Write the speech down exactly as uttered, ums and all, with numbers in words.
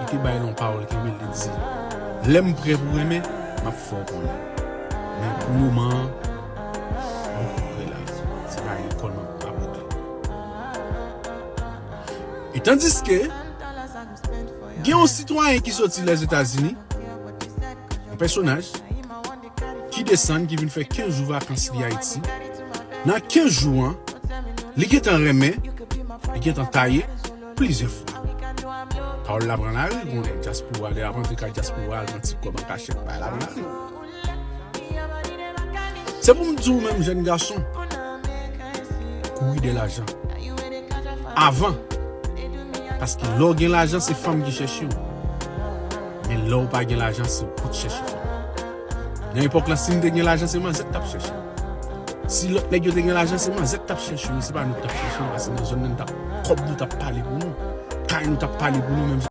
te bay nan pawòl kenbe l, li di, lè m prè pou renmen, m ap fè w konnen. Men pou moman an, mwen prè la. Se pa lekòl m ap regle. E tandiske, gen yon sitwayen ki soti Lèzetazini, yon pèsonaj, ki desann, ki vin fè kenz jou vakans li Ayiti. Nan kenz jou an, li gentan renmen, li gentan taye plizyè fwa. Pawòl la pran lari, konnen dyaspora, lè y ap antre kay dyaspora, al pran ti kòb an kachèt, bagay la pran lari. Se pou m di w menm jèn gason, kouri dèyè lajan. Avan, paske lè w gen lajan, se fanm ki chèche w. Men lè w pa gen lajan, se ou k chèche fanm. Nan epòk la, si n te gen lajan, se manzè k t ap chèche n. Si lòt nèg yo te gen lajan, se manzè k t ap chèche nou, se pa nou k t ap chèche nou, paske nan zòn nan, nou t ap, kòb nou t ap pale pou nou, kay nou t ap pale pou nou, menm